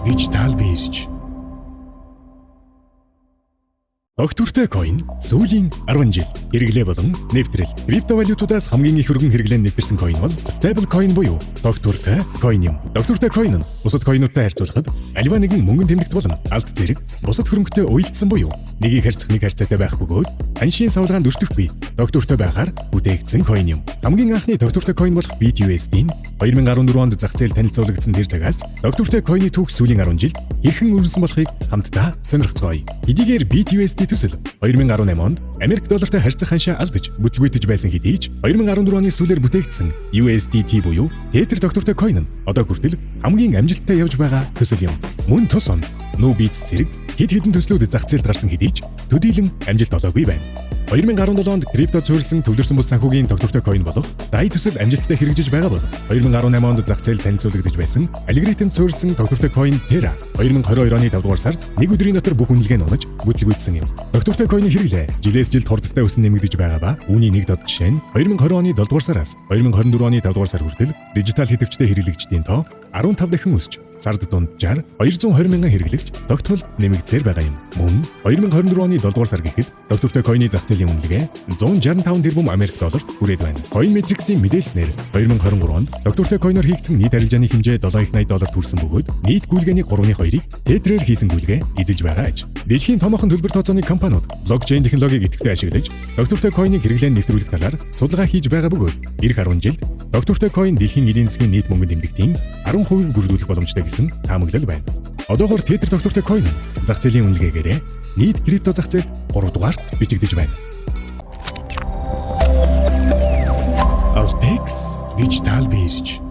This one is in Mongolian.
Digital Бирж. Тогтвортой coin сүүлийн 10 жил хэрэглээ болон нэвтрэл криптовалютуудаас хамгийн их өргөн хэрэглээнд нэвтэрсэн coin бол stable coin буюу тогтвортой coin юм. Тогтвортой coin нь бусад coin-уудтай харьцуулахад аливаа нэгэн мөнгөн тэмдэгт болон алт зэрэг бусад хөрөнгөтэй уялдсан буюу нэгийг харьцах нэг харьцаатай байх бөгөөд ханшийн савлгаанд өртөхгүй тогтвортой байгаар бүтээгдсэн coin юм. Хамгийн анхны тогтвортой coin болох BTUSD нь 2014 онд зах зээл танилцуулагдсан тэр цагаас тогтвортой coin-ы түүх сүүлийн 10 жилд хэрхэн өрнөсөн болохыг хамтдаа сонирхцгоё. Хэдийгээр BTUSD төсөл 2018 онд Америк доллартай харьцах ханшаа алдаж бүтлгүйтэж байсан хэдий ч 2014 оны сүүлээр бүтээгдсэн USDT буюу Tether тогтвортой coin нь одоо хүртэл хамгийн амжилттай явж байгаа төсөл юм. Мөн тус он Nubits зэрэг хэд хэдэн төслүүд зах зээлд гарсан хэдий ч төдийлөн амжилт олоогүй байна. 2017 онд крипто суурилсан төвлөрсөн бус санхүүгийн тогтвортой coin болох DAI төсөл амжилттай хэрэгжиж байгаа бол 2018 онд зах зээлд танилцуулагдаж байсан алгоритм суурилсан тогтвортой coin Terra 2022 оны 5 дугаар сард нэг өдрийн дотор бүх үнэлгээ нь унаж бүтлгүйтсэн юм. Тогтвортой coin-ы хэрэглээ жилээс жилд хурдтай өсөн нэмэгдэж байгаа ба үүний нэг дод жишээ нь 2020 оны 7 дугаар сараас 2024 оны 5 дугаар сар хүртэл дижитал хэтэвчтэй хэрэглэгчдийн тоо 15 дахин өсч сард дунджаар 220 мянган хэрэглэгч тогтмол нэмэгдсээр байгаа юм. Мөн 2024 оны 7 дугаар сар гэхэд тогтвортой coin-ы зах зээлийн үнэлгээ 165 тэрбум Америк долларт хүрээд байна. Coinmetrics-ийн мэдээлснээр 2023 онд тогтвортой coin-оор хийгдсэн нийт арилжааны хэмжээ 7.80 долларт хүрсэн бөгөөд нийт гүйлгээний 3.2-ыг Tether-ээр хийсэн гүйлгээ эзэлж байгаа аж. Дэлхийн томоохон төлбөр тооцооны компаниуд блокчейн технологиг идэвхтэй ашиглаж тогтвортой coin-ыг хэрэглээнд нэвтрүүлэх талаар судалгаа хийж байгаа бөгөөд ирэх 10 жилд тогтвортой coin дэлхийн эдийн засгийн нийт мөнгөн тэмдэгтийн 10%-ийг бүрдүүлэх боломжтой гэсэн таамаглал байна. Одоогоор Tether тогтвортой coin зах зээлийн үнэлгээгээрээ нийт крипто зах зээлд 3 дугаарт бичигдэж байна. Altex Digital Бирж.